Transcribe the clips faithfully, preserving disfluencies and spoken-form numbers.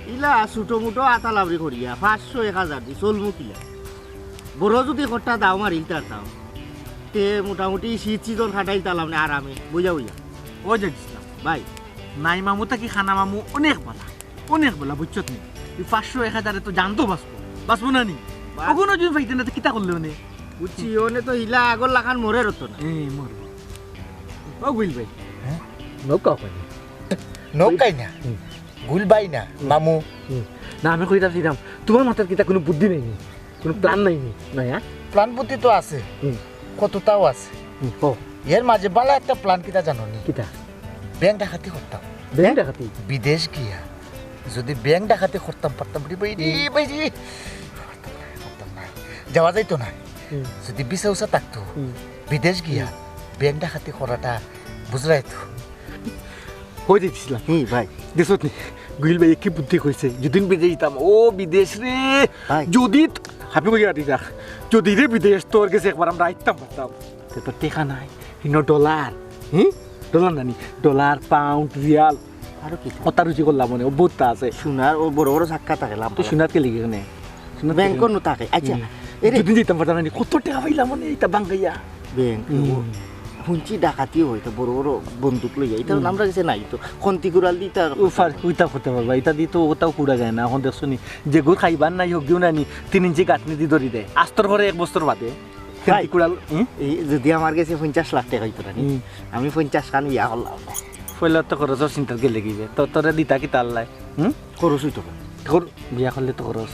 ইলা ছোটো মোটো আতা লাবড়ি করিয়া পাঁচশো এক হাজার দি চলমু কিলা? বড় যুদি খরটা দাও মারিল তার দাও, তে মোটামুটি শীত সিজন কাটাইতাম না আরামে, বুঝা বুঝা। ও যে ইসলাম, ভাই। নাই মামু থাকি খানা মামু অনেক বালা, অনেক বালা, বুঝছত নি? এই পাঁচশো এক হাজারে তো জানতো বাঁচবো, বাঁচবো না নি? বাঁচ- কখনো যদি পাইতে না, তো কিতা করলে মানে? বুঝছি, ওনে তো ইলা আগর লাখান মরে রত না। এই মরবো। ও গুইল ভাই। হ্যাঁ? নৌকা ওখানে। নৌকাই না। হুম। গুইল ভাই না, হুম। মামু। হুম। না, আমি কইতাম চাইতাম, তোমার মাথার কিতা কোনো বুদ্ধি নাই নি? কোনো প্ল্যান নাই নি? না, হ্যাঁ? প্ল্যান বুদ্ধি তো আছে। হুম। কতটাও আছে। হুম, কও। এর মাঝে বালা একটা প্ল্যান কিতা জানো নি? কিতা? ব্যাংক ডাকাতি করতাম। ব্যাংক ডাকাতি? বিদেশ গিয়া। যদি ব্যাংক ডাকাতি করতাম পারতাম, রে ভাই রে, হুম। ভাই রে। করতাম না, করতাম না। যাওয়া যাইতো না। হুম। যদি ভিসা উসা থাকতো, হুম। বিদেশ গিয়া হুম। ব্যাংক ডাকাতি করাটা বুঝরায় তো। হয়ে দিছিলাম। হুম, ভাই। দেখছত নি? গুইল ভাই কি বুদ্ধি কইছে? যদিন বিদেশ যাইতাম, ও বিদেশ রে, ভাই। যদি হাবি কইয়া আটি যাক, যদি রে বিদেশ তোর গেছে একবার আমরা আইতাম পারতাম। তে তো টেকা নাই, হিনো ডলার, হুম? ডলার নানি, ডলার, পাউন্ড, রিয়াল। আরো কি? কত রুজি করলাম মানে, ও বহুত আছে। সোনার, ও বড় বড় চাক্কা থাকে, লাম্বা তো লাম্বা। সোনাত কে লিখে কেনে? সোনাত কে ব্যাংক লিখে? নু থাকে। আচ্ছা, হুম। এরে। যদিন যাইতাম পারতাম নানি, কত টেকা পাইলাম মানে, এটা বাঙ্গাইয়া। ব্যাংক, হুম। ও, হুনছি ডাকাতিও হয়তো বড় বড় বন্দুক লইয়া। এটা হুম। আমরা গেছে নাই তো। খন্তি কুড়াল দি তার ও ফার-, ওইটা করতে পারবা। এটা দি তো ওটাও কুড়া যায় না। এখন দেখছো নি, যে গো খাইবার নাই, হোক গিও না নি, তিন ইঞ্চি গাঁথনি দি ধরি দেয়। আস্তর করে এক বছর বাদে। ভাই, খন্তি কুড়াল, হুম? এই যদি আমার গেছে পঞ্চাশ লাখ টেকা হইতো না নি, হুম। আমি পঞ্চাশ খান বিয়া করলাম না। পয়লা তো খরচর চিন্তাত গেলে গিবে। তো তোরে দিতা কিতা আল্লায়? হুম? খরচ হইতো না। খর-, বিয়া করলে তো খরচ।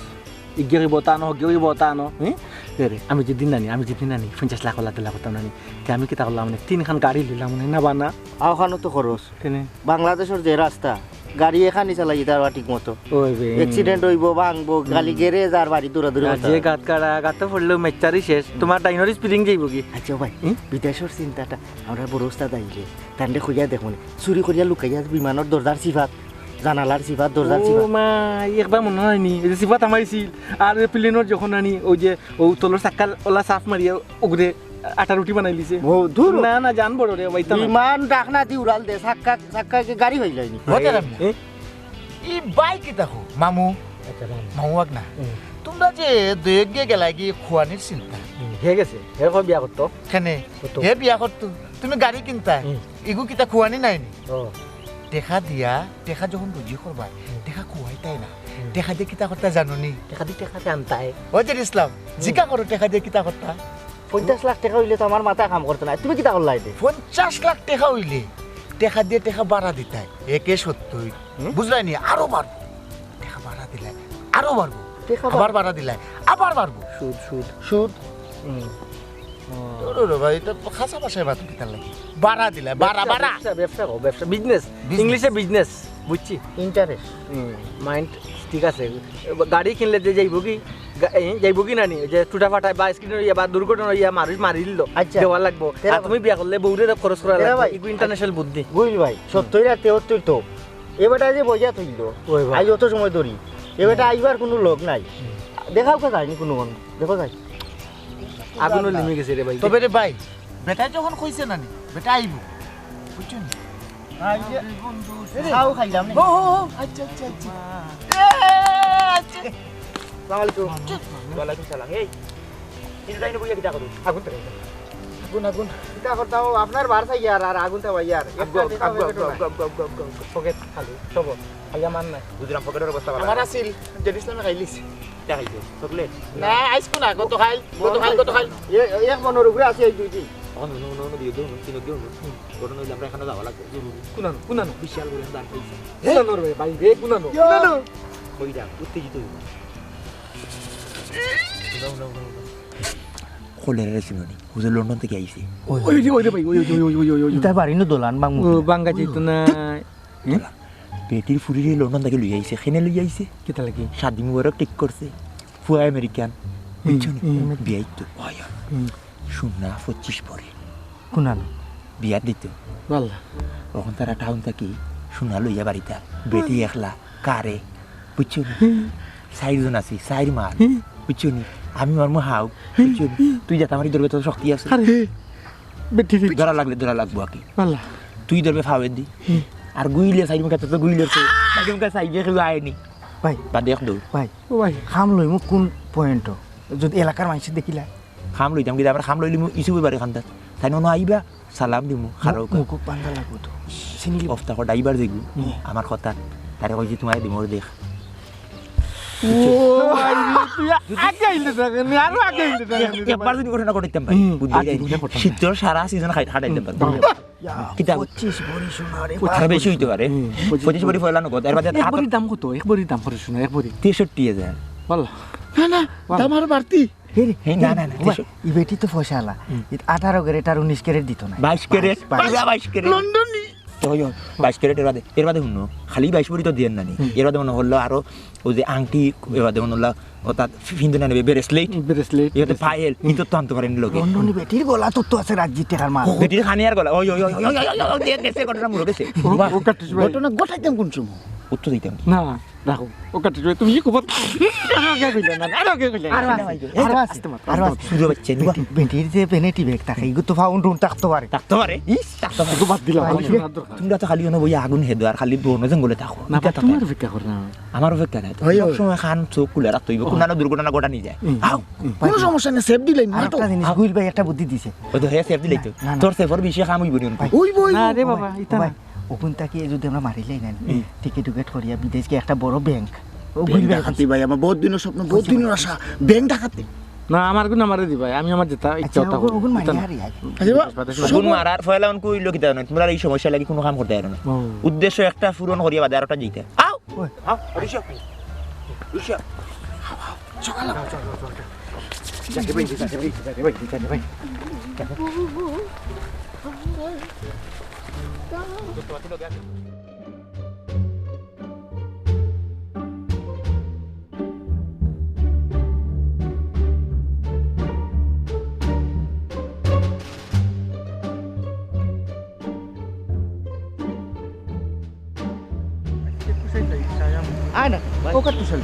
ইগে কইবো তা আনো, হগে কইবো তা আনো, হুম? এরে, আমি যদি নানি, আমি যদি নানি, পঞ্চাশ লাখ ওলা দিলা করতাম নানি। তে আমি কিতা করলাম মানে, তিন খান গাড়ি লইলাম মানে, না বা না? আওখানো তো খরচ। কেনে? বাংলাদেশর যে রাস্তা, গাড়ি এখানি চালাই দিতে পারবা ঠিক মতো। ওই বে। অ্যাক্সিডেন্ট হইবো, ভাঙবো, খালি হুম। গ্যারেজ আর বাড়ি দৌড়াদৌড়ি আর করতে যে হবে। গাত কাড়া, গাতো পড়লেও মেচ্চারি শেষ। হুম। তোমার ডাইনোর স্প্রিং যাইবো কি? আচ্ছা ভাই, হুম? বিদেশর চিন্তাটা আমরা বড় উস্তাদ আইলে, তানরে খুঁজিয়া দেখমু নি। চুরি করিয়া লুকাইয়া বিমানর দরজার চিপাত, জানালার চিপাত, দরজার ও চিপাত। মা, একবার মনে হয়নি, ওই যে চিপাত হামাইছিল, আর ওই প্লেনর যখন আনি, ওই যে ও তলর চাক্কা ওলা সাফ মারিয়া ওগুরে আটা রুটি বানাই লিছে। ও, ধুর। না, না, জান বড় রে, ভাই, তো না। বিমান ডাকনা দি উড়াল দে, চাক্কা, চাক্কা কি গাড়ি হইল হয়নি? হতে পারলাম না। এ? ই ভাই কিতা কও, মামু? আচ্ছা, মামু। মামু আগ না। হুম। তোমরা যে দুয়েক গিয়ে গেলা গিয়ে খুয়ানির চিন্তা। হুম, হে গেছে। হে কই বিয়া করতো? কেনে? করতো। হে বিয়া করতো। তুমি গাড়ি কিনতা। হুম। ইগু কিতা খুয়ানি নাইনি? ও। টেকা দিয়া, টেকা যখন রুজি করবা, হুম। টেকা খুয়াইতায় না। হুম। টেকা দিয়া কিতা করতা জানো নি? টেকা দি টেকা আনতায়। ও যে ইসলাম, হুম। জিকা করো টেকা দিয়া কিতা করতা? পঞ্চাশ লাখ টেকা হইলে তো আমার মাথা কাম করতো না। তুমি কিতা করলা এতে? পঞ্চাশ লাখ টেকা হইলে টেকা দিয়া টেকা বাড়া দিতায়। একে সত্তর। হুম? বুঝলায় নি? আরো বাড়বো। টেকা বাড়া দিলায়, আরো বাড়বো। টেকা আবার বাড়া দিলায়, আবার বাড়বো। সুদ, সুদ। সুদ। হুম। ও। ধুর রে ভাই, এটা তো খাসা ভাষায় বাদ কিতার লাগি। বাড়া দিলায়, বাড়া, ব্যবসা, বাড়া। ব্যবসা, ব্যবসা কও, ব্যবসা, বিজনেস। বিজনেস। ইংলিশে বিজনেস, বুঝছি? ইন্টারেস্ট। হুম, মাইন্ড ঠিক আছে। গাড়ি কিনলে যে যাইবো কি, গা-, এই, যাইবো কি না নি? যে টুটা ফাটায় বা অ্যাক্সিডেন্ট হইয়া বা দুর্ঘটনা হইয়া মানুষ মারি দিল, আচ্ছা। দেওয়া লাগবো। তেরা আর তুমি বিয়া করলে বউরে তো খরচ করা তেরা লাগবো। ভাই। ইগু ইন্টারন্যাশনাল বুদ্ধি। গুইল ভাই, সত্যই রাতে ওর তুই তো। এ বেটা যে বইয়া তুললো, ওই ভাই। আজ অত সময় ধরি। এ বেটা হুম। আইবার কোনো লোক নাই। হুম। দেখাও কে যায়নি কোনো কোন। দেখো যাই। আগুনও লিমে গেছে রে ভাই। তবে রে ভাই, বেটা যখন কইছে না নি, বেটা আইবো। বুঝছো নি? আই যে, বন্ধু, এ রে। খাও খাইলাম নি। ও, ও, ও, আচ্ছা, আচ্ছা, আচ্ছা। এ, আচ্ছা। আসসালামু আলাইকুম। ওয়ালাইকুম সালাম। এই, কিন্তু তাই না বইয়া কিতা করো? আগুন তো খাইলাম। আগুন, আগুন। কিতা করতাম? ও আপনার বার চাই আর, আর আগুন তো ভাই আর। একটা আগুন, দেখা আগুন, হয়ে গেল আগুন, না। আগুন, আগুন, আগুন, আগুন। পকেট খালি, সব। খালি আমার নাই। বুঝলাম, পকেটের অবস্থা ভালো আমার না। আছিল, জেড ইসলামে খাইলিস। কিতা খাইছো? চকলেট? না, আইসকো না, গতকাল, গতকাল, গতকাল। এ, এক মনের উপরে আছে এই দুই দিন। অ, নো, নো, নো, দিও, দিও, নো, তিনো দিও, নো। হুম। ঘটনা হইলে আমরা এখানে যাওয়া লাগবে, জরুরি। কুনানো, কুনানো? বিশাল বড় দান পাইছি। কুনানো রে ভাই, রে, কুনানো? ইয়া। কুনানো? কইরা, উত্তেজিত হইব। উঠাও, উঠাও, উঠাও, উঠাও। কলেরারে চিনো নি? ও যে লন্ডন থেকে আইছে। ওই, ওই, ওই, ওই, ওই, ওই। ইতা বাড়ি নু দলান বাংমু। ও, বাঙ্গা যাইতো না। হুম? বেটির ফুরিরে লন্ডন থেকে লই আইছে, কেনে লই আইছে? কিতা লাগি? শাদি মুবারক ঠিক করছে। ফুয়া আমেরিকান। হুম, বুঝছো নি? হুম। বিয়াই তো। ওই, ওই। হুম। সোনা পঁচিশ ভরি। কুনানো? বিয়া দিত। বাল্লা। অখন তারা টাউন থাকি সোনা লইয়া বাড়িত। বেটি একলা, কারে? বুঝছো নি? হুম। চাইরজন আছি, চাইর মাল। হুম। বুঝছো নি? আমি মারমু হাউ। হুম। বুঝছো নি? তুই যাতে আমার ধরবে, তোর শক্তি আছে। আরে, বেটি রে। ধরা লাগলে ধরা লাগবো আর কি। বাল্লা। তুই ধরবে ফাওয়ের দি। হুম। আর গুইলে চাইর মুখে তো গুইলে তো। তুমকা চাইবে কেউ আয়নি। ভাই, বাদে এক দৌড়। ভাই, ও ভাই, খাম লইমু কোন পয়েন্টও? যদি এলাকার মানুষে দেখিলা? খাম লইতাম কিতা, আমরা খাম লইলিমু ইসু বাড়ি খান্দাত। তাই নন আইবা, সালাম দিমু, খারো। মুখ পান্দা লাগবো তো। চিনি অফ থাকো, ড্রাইভার যেগু, হুম। আমার কথা। তারে কইছি, "তোমারে দিমু দেখ।" ও ভাই রে, তুই আগে আইলে থাকে নি, আরো আগে আইলে থাকে নি। একবার যদি ঘটনা ঘটাইতাম ভাই, হুম। বুঝলি? আর কি ঘটনা ঘটাইতাম? শীতর সারা সিজন খাই, খাটাইতাম পারতাম। হুম। ইয়া, কিতা? পঁচিশ ভরি সোনা রে, ও, তার বেশি হইতে পারে। হুম, পঁচিশ পঁচিশ ভরি ভরি। পয়লা নগদ, এর বাদে এক হাত ভরির দাম কত? এক ভরির দাম কত সোনা, এক ভরি? তেষট্টি হাজার। বল। না, না, বল। দাম আরো বাড়তি। হে রে, হে, না, না, না, ও ভাই, তেষট্টি। ই বেটি তো পয়সাআলা। হুম। ই আঠারো ক্যারেট আর উনিশ ক্যারেট দিত না। বাইশ ক্যারেট? বাইশ, বাইশ। পুরা বাইশ ক্যারেট। লন্ডনী। ওই, ওই, বাইশ ক্যারেট এর বাদে, এর বাদে হুনো, খালি বাইশ ভরি তো দিয়েন না নি। হুম। এর বাদে মনে হলো আরো ওই যে আংটি, এর বাদে মনে হলো ও তার ফিন্দু না নেবে, ব্রেসলেট। ব্রেসলেট, এর বাদে ব্রেসলেট। পায়েল, হুম। ইতো তো আনতে পারেন লোকে। লন্ডনী বেটির গলা তো, তো আছে রাজজিৎ টেকার মাল। বেটির খানি আর গলা, ওই, ওই, ওই, গেছে, ঘটনা মুরো গেছে। ও, ও কাট্টিস ভাই। ঘটনা ঘটাইতাম কোন সময়? উত্তর দিতাম কি? না। রাখো। ও কাট্টিস ভাই, তুমি কি খবর? আরো আগে কইলে না, আরো আগে কইলে না। আরো আছে, আরো আছে, আরো আছে। সুযোগ পাচ্ছে, বেটি, বেটির যে ভ্যানিটি ব্যাগ থাকে, এগু তো ফাউন্ড রুম থাকতে পারে। থাকতে পারে? ইস, থাকতে পারে। শুধু বাদ দিলাম, ভাই, আমি শোনার দরকার। তোমরা তো খালি অনো বইয়া আগুন হেদো আর খালি বন জঙ্গলে থাকো। না, ইটা ভাই, থাকতে তোমার পারে। অপেক্ষা কর না। আমার অপেক্ষা নাই তো। ওই, সব ওই। সময় খান চোখ খুলে রাখতে হইব, ও। কোন দুর্ঘটনা ঘটা নিয়ে যায়। হুম। আও। হুম। কোনো সমস্যা নেই, সেফ দিলাই, আর নাটক। একটা জিনিস, আও। গুইল ভাই একটা বুদ্ধি দিছে। ওই তো, হে সেফ দিলাই তো। না, না। তোর সেফর বেশি কাম হইব নি অনকু। ওই, ওই, না ওই, রে ওই। বাবা, ইতা ও ভাই, না। ওখান থাকি যদি আমরা মারি লাই না, হুম। টিকিট উকেট করিয়া বিদেশ গিয়া একটা বড় ব্যাংক। ও ব্যাংক গুইল ভাই ডাকাতি ভাই, আমার বহুত দিনের স্বপ্ন, বহুত দিনের আশা, ব্যাংক ডাকাতি। না, আমার গুণ আমারে দিবা, আমি আমার যেটা ইচ্ছা আচ্ছা, ওটা ওগুন, করবো। ওগুন মারি ইচ্ছা না। হারি আগে। আরে বা, বিদেশ বাদে শুধু ওগুন মারার ফয়লা অনকু অইলো কিতা জানো? তোমরা এই সমস্যা লাগি কোনো কাম করতে পারো না। ও। উদ্দেশ্য একটা পূরণ করিয়া বাদে আরোটা যাইতে। আও! ওই। আও, ঋষভ। ঋষভ। আও, আও, চল, চল, চল, চল। যাইতে ভাই, যাইতে ভাই, যাইতে ভাই, যাইতে ভাই। আয় না, ও কাট্টু শালি।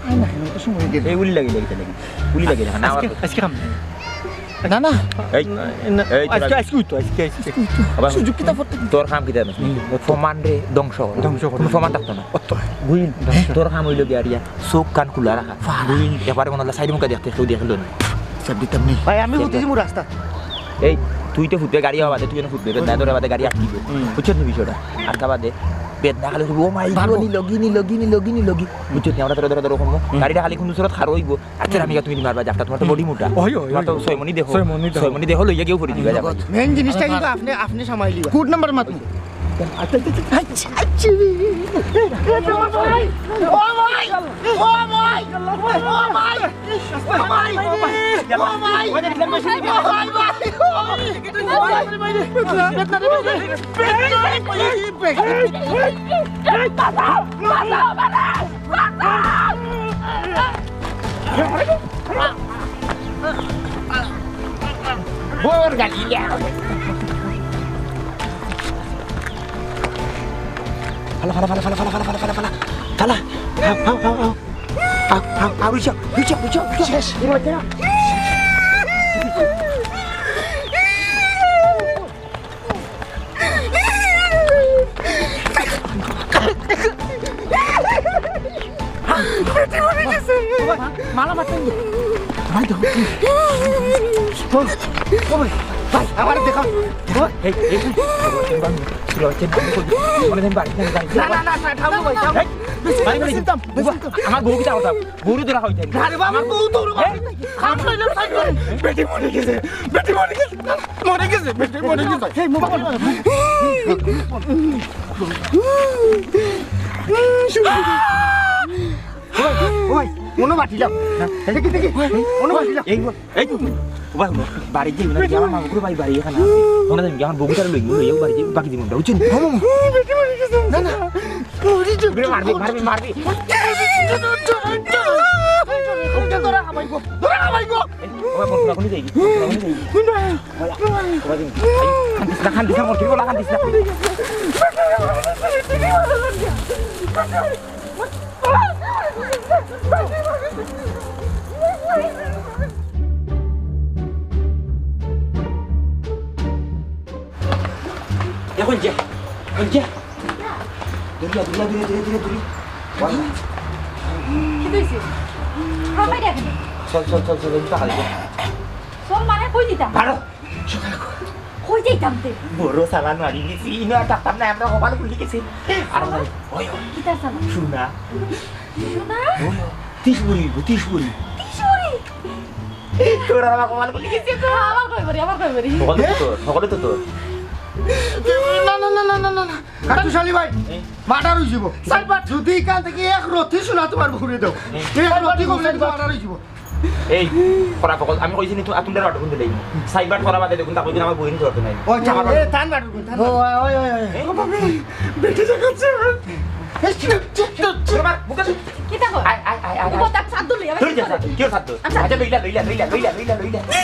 আয় না, কেন? অত সময় গেল। এই উলি লাগি, লাগি, লাগি। উলি লাগি, না, আজকে, আজকে কাম নাই। না, না। এই, না, না, এই, আজকে, তোরা আজকে উঠতো, আজকে, আজকে। আবার সুযোগ কিতা পড়তে? তোর কাম কিতা জানোস নি? হুম। ও প্রমাণ রে, ধ্বংস কর। ধ্বংস কর। কোনো প্রমাণ থাকতো না। অত। গুইন, ধ্বংস। তোর কাম অইলো গিয়া রিয়া, চোখ কান খুলা রাখা। ফাড়া। গুইন, এবারে মনে হলো সাইড মুখা দেখতে, কেউ দেখলো না। হিসাব দিতাম নি। ভাই, আমি হিসাব বুঝতেছি দে। মুর রাস্তা। এই, তুই তো ফুটবে গাড়ি হওয়া বাদে, তুই এনে ফুটবে, বেদনা ধরে বাদে গাড়ি আটকিবে। হুম। বুঝছো তুমি বিষয়টা? আটকা বাদে, বেদনা খালি, "ও মাই, পারবো। নিলগি, নিলগি, নিলগি, নিলগি।" বুঝছো নি? আমরা ধরে, ধরে, ধরে কমো। হুম। গাড়িটা খালি কোন সুরত খারো হইব। আচ্ছা, আমি তুমি মারবা, যাকটা তোমার তো বডি মোটা। ওই, ওই, তোমার তো ওই। ছয় মনি দেখো। ছয় মনি দেখো। ছয় মনি দেখো, লইয়া গিয়েও পড়ি দিবা, যাবা। মেইন জিনিসটা কিন্তু আপনি, আপনি সামাই লিবা। গুড নাম্বার মাত। আচ্ছা, আচ্ছা, আচ্ছা। ও ভাই! ও ভাই! ও ভাই! ও ভাই! ও ভাই! ও ভাই! ও ভাই! বউর গালি লে। ফালা, ফালা, ফালা। ফালা। আও, আও, আও, আও। আও, আও, আও, রিজা, রিজা, রিজা, রিজা। শেষ। এবার যা। বেটি মরি গেছে। মালা মারতেন। ভাই, দেখো। ও, ও ভাই, ভাই, আমারে দেখা। এই, এই, এই, মনে হয় বাড়ি, বাড়ি। না, না, না, না, থামো ভাই, থামো। এই, বাড়ি, বাড়ি। বেশি দাম, বেশি দাম। আমার বউ কিতা কথা? বউরে ধরা হইতে। আরে বাবা, বউ তো ওর বাড়ি। এই। খাম খাইলে খাই করে। বেটি মরে গেছে, বেটি মরে গেছে। মরে গেছে, বেটি মরে গেছে। এই মোবাইল। ওই, ওই, মনে বাটিলাম। দেখি, দেখি, মনে বাটিলাম। এই, এই, ও ভাই, বাড়ি যাই না, আমার মামা করে ভাই বাড়ি এখানে আছে। মনে দেন, আমার বগুড়ার লই, লই, বাড়ি যাই, বাকি জীবনটা, বুঝছেন? না, না। ওরে, মারবি, মারবি, মারবি। ধরা খাবাইবো, ধরা খাবাইবো। এই, ও ভাই, কোন, কোন যাই? কোন যাই? কান্দিস না, কান্দিস না, মরবি, বলা কান্দিস না। এখন যা, এখন যা। দূরে, দূরে, দূরে, দূরে, দূরে, দূরে। বল। কিতা অইছে? হাঁপাই দেখেন। চল, চল, চল, চল, একটু টাকা দিবি। চল মানে কই দিতাম? বারো। কই যাইতাম তে? বড় চালান মারি দিছি, ইনো আর থাকতাম না, আমরা কপাল খুলি গেছে। আর চালান? ওই, ওই। কিতা চালান? সোনা। সোনা? ওই, ওই। ত্রিশ ভরি অইবো, ত্রিশ ভরি। ত্রিশ ভরি? তোর আর আমার কপাল খুলি গেছে তো। আমার কয় ভরি, আমার কয় ভরি? হকলে তো তোর, হকলে তো তোর। না, না, না। কাট্টুশ আলী ভাই, এই? Murder অইযিবো। সাইবার। যদি ইখান থাকি এক রতি সোনা তুমার বউরে দেও, এই? এক রতি কমলে কিন্তু murder অইযিবো। এই, করা ফকল, আমি কইছি নি, তু-, আতুমরা রড কোন দিলাই। সাইবার করা বাদে দেখুন, তা কইবেন আমার বইন ধরতে নাই। ওই, আমার এ, থান বাটু, থান। ও, ওই, ওই, ওই। এই? ও, বাবা, বেটি দেখাচ্ছে। এই, চুপ, চুপ, চুপ, চুপ। বাবা, বুকে তো কিতা কর? আয়, আয়, আয়, আয়, তুই আয়। বলতাম সাত দূর লইয়া, তুই যা, যা, তুই সাত দূর। আচ্ছা। আচ্ছা, লইলা, লইলা, লইলা।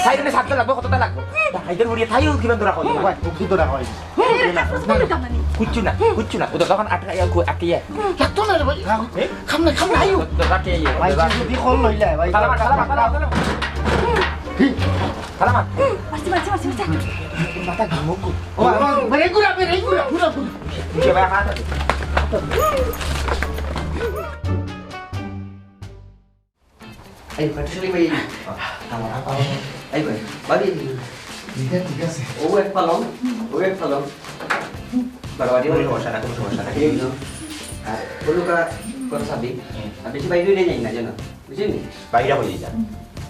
তাই মানে সাত দূর লাগবো, কতটা লাগবো? তাই তোর বুড়িয়ে তাইও কিমান দূর রাখো? ভাই, খুব দূর রাখো। এ, এ, কাজ করতে বলতাম না নি। কিচ্ছু না, কিচ্ছু না। ও তো তখন আটকা, ইয়া, কো-, আটকে ইয়া। লাগতো না রে ভাই। এ? খাম না, খাম না, আইও। তো, তো, আটকে ইয়া। ভাই, যদি কল লইলা, ভাই। তালা মার, তালা মার, তালা মার, তালা মার। তালা মার। মারছি, মারছি, মারছি, মারছি। মাথা ঘামো কো। ও, ও, বেরে ঘুরা, বেরে ঘুরা, ঘুরা, ঘুরা। নিচে ভাই, হাত আছে। এই, কাট্টুশ আলী ভাই, এই। আমার হাত পাও। এই ভাই, ভাবি। ঠিক আছে, ঠিক আছে। ও এক পালং, ও এক পালং। বাড়াবাড়ি কোনো অইলো। সমস্যা না, কোনো সমস্যা না। এই নাও। আর হলুকা করে চাবি। হুম। আর বেশি বাইরে অইলে যাই না, জানো? বুঝলি? বাইরে অইলে যা।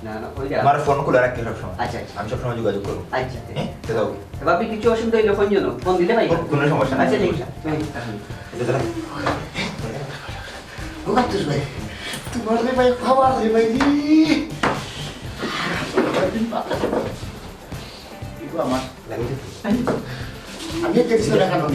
না, না, ওই যা। আমার ফোন খোলা রাখি সবসময়। আচ্ছা, আচ্ছা। আমি সবসময় যোগাযোগ করবো। আচ্ছা। হ্যাঁ, তো যাও। ভাবি, কিছু অসুবিধা অইলে ফোন জানো, ফোন দিলে ভাই। কোনো সমস্যা নাই। আচ্ছা, ঠিক আছে। হুম, আসুন। এটা দাঁড়া। ও কাট্টুশ ভাই, তোমার রে ভাই, খাবার রে ভাই রে। এগুলো আমার। আমি একটা কিছু দেখানো।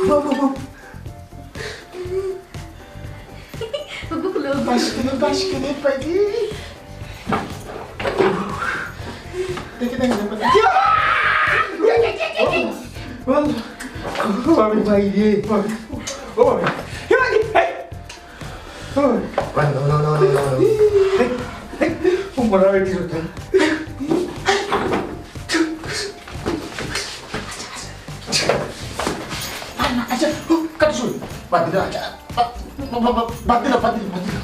বাবা, বাবা, বাবা, বাবা, বাবা। বাঁশখানে, বাঁশখানে পাইলি। দেখে, দেখে, দেখে। ও, ও, ও, আমি ভাই রে। ও, আমি। হে ভাই, এই। ও। No, no, no, no, no, no. এই, এই, ও মরা বেটি ওটা। আচ্ছা, ও, কাট্টুশ। বাদ দিলাম, আচ্ছা, বাদ, বাদ, বাদ, বাদ দিলাম, বাদ দিলাম, বাদ দিলাম।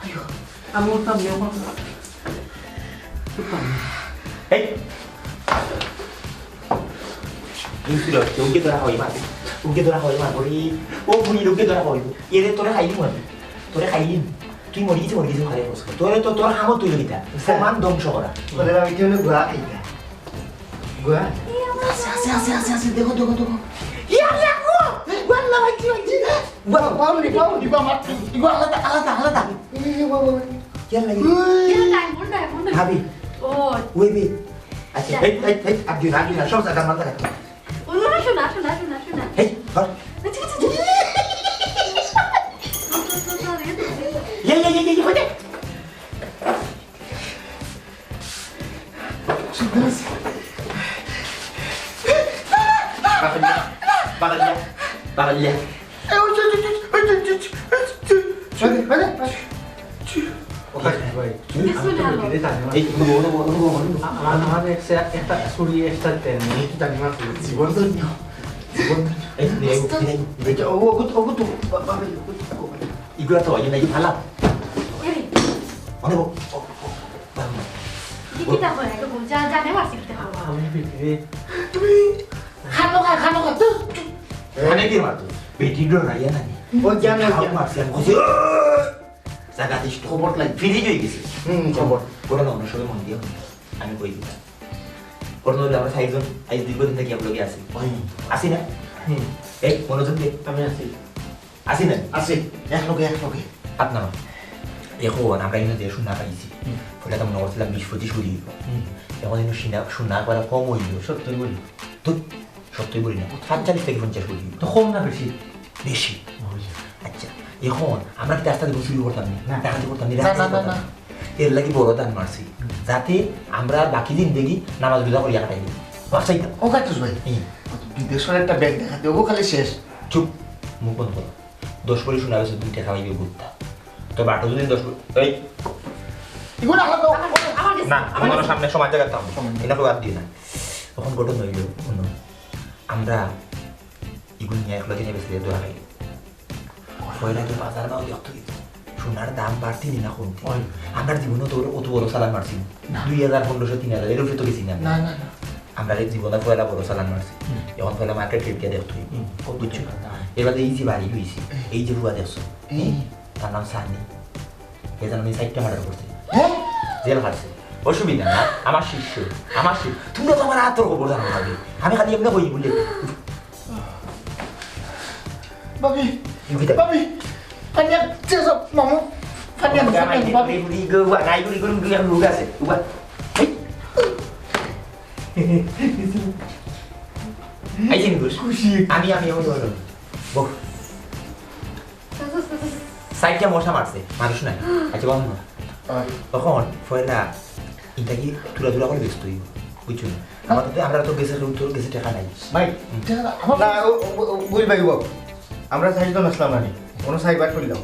আইও। আমি উঠতাম না, এখন উঠতাম না। এই। এই ছিল, ওকে ধরা হয়, মার। ওকে ধরা হয়, মার। ওরে, ও বুড়ি, ওকে ধরা হয়। এরে তোরে খাইলি মার। তোরে খাইলি। তুই মরি গেছিস, মরি গেছিস, ভালো করছিস। তোরে তো, তোর হামত তুই লিখিতা। স্যার। সমান ধ্বংস করা। তোরে আমি কি হলো গুয়া খাইতা? গুয়া? আছে, আছে, আছে, আছে, আছে, দেখো, দেখো, দেখো। ইয়া, ইয়া, গুয়া! গুয়া, আল্লাহ, ভাই, কি, ভাই, কি? গুয়া, পাও নি, পাও নি, বা, মা, গুয়া, আলাদা, আলাদা, আলাদা। এই, এই, বাবা, বাবা। কি আর লাগে? ওই। ইয়া, ডায়মন্ড, ডায়মন্ড। ভাবি। ও। ওই বে। আচ্ছা, এই, এই, এই, আব্দুল, আব্দুল, সব জায়গা মাথা রাখো। ও, না, শোনা, শোনা, শোনা, শোনা। এই, ধর। আচ্ছা, আচ্ছা, আচ্ছা। ইয়া, ইয়া, ইয়া, ইয়া, ইয়া, হয়ে যায়। বাগালিয়া। বাগালিয়া। এই, ওই, ওই, ওই। ওকে, ভাই। এই, বলো, বলো, বলো, বলো। আমার, আমার এক সে-, একটা ছুরি, একটা তেল নেই, একটু জানি মাত্র। জীবন ধন্য। জীবন ধন্য। এই, এই, এই, এই। এটা, ও, ও, ও, ও, তো, বা-, বা-, ও, ও, ও। ইগুলা তো হয় নাকি ভালা? এরে। মানে, ও, ও, ও, বাবা। কি কিতা হয়? এটা বল, যা-, জানে মারছে কিতা হয়? আমি ভিতরে। তুমি খানো খা, খানো খা, তো। মানে কি মারতো? বেটি ডরাইয়া নানি? ও জানে, খাও জানে। মারছে, আমি কইছি, "ওই!" জায়গা দিস তো। খবর লাই। ফ্রিজ হয়ে গেছে। হুম, খবর। ওরা না, ওনার সবাই মন দিয়ে আমি কই দিতাম। ওর মধ্যে আমরা চারজন, আজ দীর্ঘদিন থেকে একলগে আছি। ওই। আছি না? হুম। এই, মনোযোগ দে। আমি আছি। আছি না? আছি। এক লগে, এক লগে। আপনার। এখন আমরা কিন্তু যে সোনা পাইছি, হুম। ওটা তো মনে করছিলাম বিশ পঁচিশ কোটি হইব। হুম। এখন কিন্তু সোনা, সোনা করা কম হইল। সত্তর কোটি। তো সত্যি বলি না, সাতচল্লিশ থেকে পঞ্চাশ কোটি। তো কম না বেশি? বেশি। ওই। আচ্ছা, এখন আমরা কি রাস্তা দিয়ে চুরি করতাম না? না। ডাকাতি করতাম না, না, রাস্তায় না, না, করতাম না। না। এর লাগি বড় দান মারছি, হুম। যাতে আমরা বাকি জিন্দেগি নামাজ রোজা করিয়া কাটাই দিই। ভাবছাই তো? ও কাটুস ভাই, হুম। বিদেশের একটা ব্যাংক দেখাতে হবো, খালি শেষ। চুপ, মুখ বন্ধ করো। দশ কোটি সোনা বেচে দুই টাকা পাইবে বুদ্ধা। তো বাটু যদি দশ ফুট, এই, এগুলো আলাদা। আমার, আমার গেছে, না, আমার তোমার গেছে। সামনে সমান জায়গা থাকবো। সমান জায়গা। এটা বাদ দিও না। তখন ঘটনা হইল, হুনো, আমরা এগুলো নিয়ে এক লগে নিয়ে বেশি দোয়া খাই। পয়লা কি বাজার ভাও দেখতে হইব। সোনার দাম বাড়তি নি না কমতি? ওই। আমরা জীবনে তো অত বড় চালান মারছি না। না। দুই হাজার, পনেরোশো, তিন হাজার, এর উপরে তো গেছি না। না, না, না। আমরা এই জীবনে পয়লা বড় চালান মারছি। হুম। এখন পয়লা মার্কেট রেট দিয়ে দেখতে হইব। হুম, কত বুঝছো? টাকা দাম? এবার এই যে বাড়ি হইছে, হুম। এই যে বুয়া দেখছো, এই। হুম? তার নাম সানি। এ জানো নি চারটা মার্ডার করছে। হ্যাঁ? জেল খাটছে। অসুবিধা না, আমার শিষ্য, আমার শিষ্য। তোমরা তো আমার আতর খবর জানো না বে। আমি খালি এমনি কই বলে। ভাবি, ইউকিতা। ভাবি, পানি আনতে যাও, মামু। পানি আনতে যাও, ভাবি। এই বুড়ি গো, উবা, নাই বুড়ি গো, বুড়ি আর লোক আছে। উবা। এই। এই যে নিবুস। খুশি। আমি, আমি, আমি, আমি। বউ। চাইরটা মশা মারছে, মানুষ নাই। আচ্ছা, বাবা, না। আয়। তখন পয়লা ইটা কি তুলা তুলা করে ব্যস্ত হইব, বুঝছো না? আমার তো, আমরা তো গেছে, রুম তো গেছে, টাকা নাই। ভাই, হুম। টাকা না, আমার না, ও, ও, ও, বুঝ ভাই, ও। আমরা চাইরজন আসলাম না নি। কোনো সাইবার করলাম।